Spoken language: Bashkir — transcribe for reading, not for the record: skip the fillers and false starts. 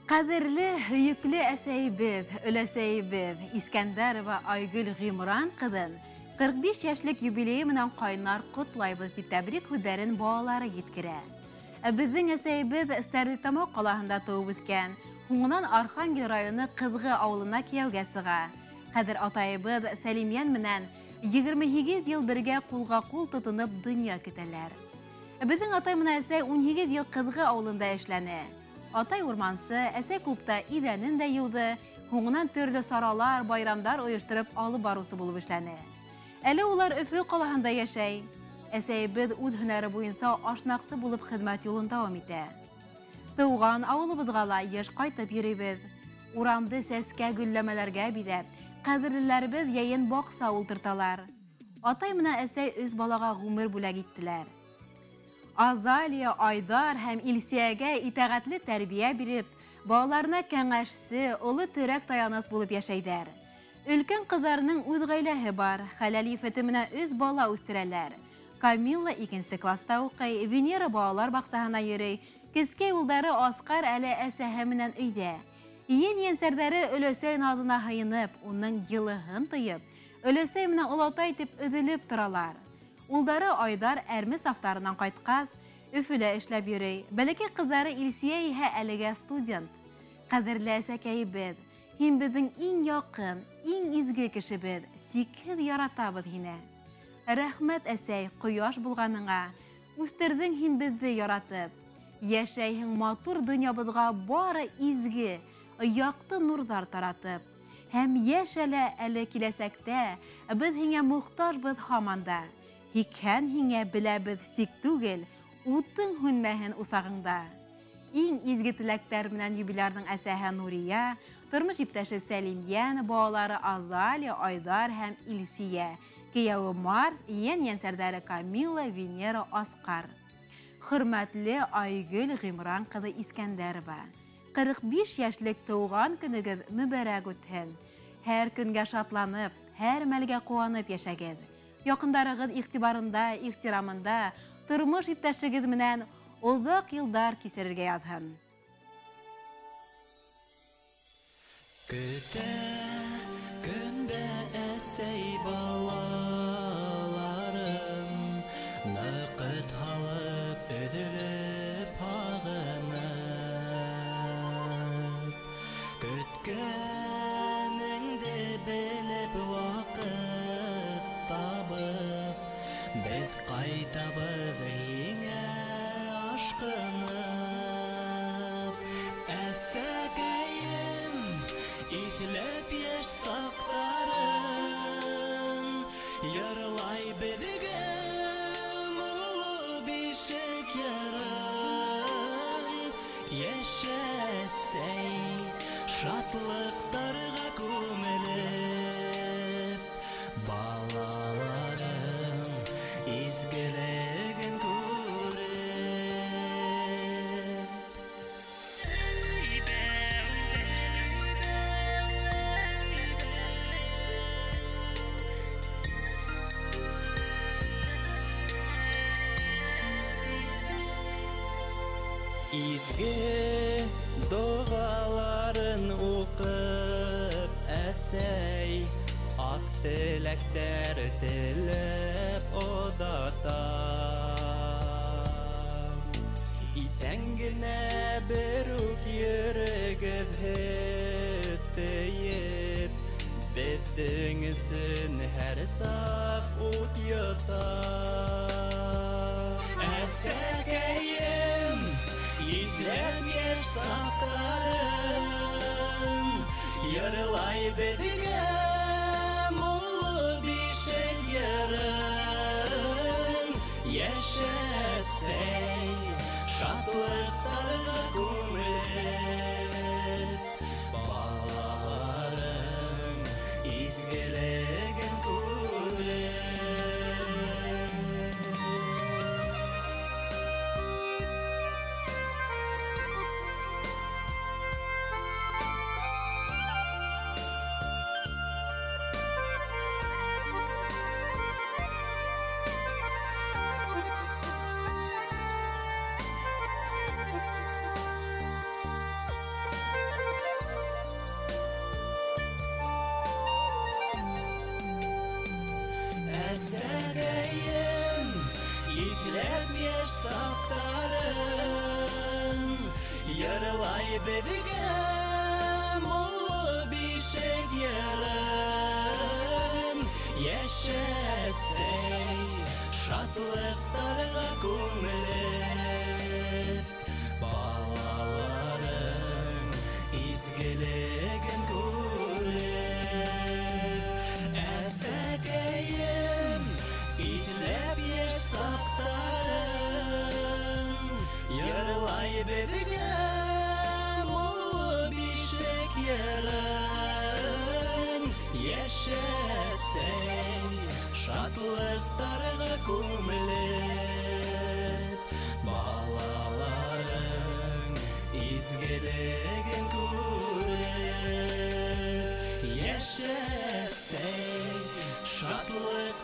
Ҡәҙерле, һөйөклө әсәйебеҙ, өләсәйебеҙ Искәндәрова Айгөл Ғимран ҡыҙын 45 йәшлек юбилейы менән ҡайнар ҡотлайбыҙ, тип тәбрик һүҙҙәрен балалары еткерә. Беҙҙең әсәйебеҙ Стәрлетамаҡ ҡалаһында тыуып үҫкән, һуңынан Архангел районы Ҡыҙғы ауылына кейәүгә сыға. Хәҙер атайыбыҙ Сәлимйән менән 28 йыл бергә ҡулға ҡул тотоноп донъя көтәләр. Беҙҙең атай менән әсәй 18 йыл Ҡыҙғы ауылында эшләне. Атай урмансы, әсәй клубта иҙәнен дә йыуҙы, һуңынан төрлө саралар, байрамдар ойоштороп алып барыусы булып эшләне. Әле улар Өфө ҡалаһында йәшәй. Әсәйебеҙ үҙ һөнәре буйынса ашнаҡсы булып хеҙмәт юлын дауам итә. Тыуған ауылыбыҙға ла йыш ҡайтып йөрөйбөҙ. Урамды сәскә гөлләмәләргә биҙәп, ҡәҙерлеләребеҙ йәйен баҡса ултырталар. Атай менән әсәй өс балаға ғүмер бүләк иттеләр. Азалия, Айҙар һәм Илсиәгә итәғәтле тәрбиә биреп, балаларына кәңәшсе, оло терәк таяныс булып йәшәйҙәр. Өлкән ҡыҙҙарының үҙ ғаиләһе бар, хәләл ефете менән өс бала үҫтерәләр. Камилла икенсе класта уҡый, Венера балалар баҡсаһына йөрөй, кескәй улдары Асҡар әле әсәһе менән өйҙә. Ейән-ейәнсәрҙәре өләсәй наҙына һыйынып, уның йылыһын тойоп, өләсәй менән олатай тип өҙөлөп торалар. Улдары Айҙар әрме сафтарынан ҡайтҡас, Өфөлә эшләп йөрөй. Бәләкәй ҡыҙҙары Илсиә иһә әлегә студент. Ҡәҙерле әсәкәйебеҙ, һин беҙҙең иң яҡын, иң изге кешебеҙ, сикһеҙ яратабыҙ һине. Рәхмәт, әсәй, ҡояш булғаныңа, үҫтерҙең һин беҙҙе яратып. Йәшәйһең матур донъябыҙға бары изге, яҡты нурҙар таратып. Һәм йәшәлә әле киләсәктә, беҙ һиңә мохтажбыҙ һаман да. Һикһән һиңә беләбеҙ сик түгел, утың һүнмәһен усағыңда. Иң изге теләктәр менән юбилярҙың әсәһе Нурия, тормош иптәше Сәлимйән, балалары Азалия, Айҙар һәм Илсиә, кейәүе Марс, ейән-ейәнсәрҙәре Камила, Венера, Асҡар. Хөрмәтле Айгөл Ғимран ҡыҙы Искәндәрова, 45 йәшлек тыуған көнөгөҙ мөбәрәк үтһен. Һәр көнгә шатланып, һәр мәлгә ҡыуанып йәшәгеҙ. Яҡындарығыҙ иғтибарында, ихтирамында, тормош иптәшегеҙ менән оҙаҡ йылдар кисерергә яҙһын. Көтә көндә әсәй балаларын, ныҡыт һалып, өҙөлөп, һағынып. Көткәнеңде белеп, ваҡыт табып, беҙ ҡайтабыҙ һиңә ашҡынып. Әсәкәйем, иҫләп йәш саҡтарын, йырлай беҙгә моңло бишек йырын. Йәшә, әсәй, шатлыҡтарға күмелеп, балаларың изгелеген күреп. Изге доғаларын уҡып, әсәй аҡ теләктәр теләп оҙата. Иҫән генә бер үк йөрөгөҙ һөт тейеп, беҙҙең өсөн һәр саҡ ут йота. Әсәкәйем, иҫләп йәш саҡтарын, йырлай беҙгә моңло бишек йырын. Йәшә, әсәй, шатлыҡтарға күмелеп, балаларың изгелеген күреп. саҡтарын. Йырлай беҙгә моңло бишек йырын. Йәшәсәй шатлыҡтарға күмелеп, балаларың изгелеген күреп. Әсәкәйем иҫләп йәш саҡтарын, йырлай беҙгә моңло бишек йырын. Йәшәсәй шатлыҡтарға күмелеп, балаларың изгелеген күреп. Йәшәсәй шатлыҡтарға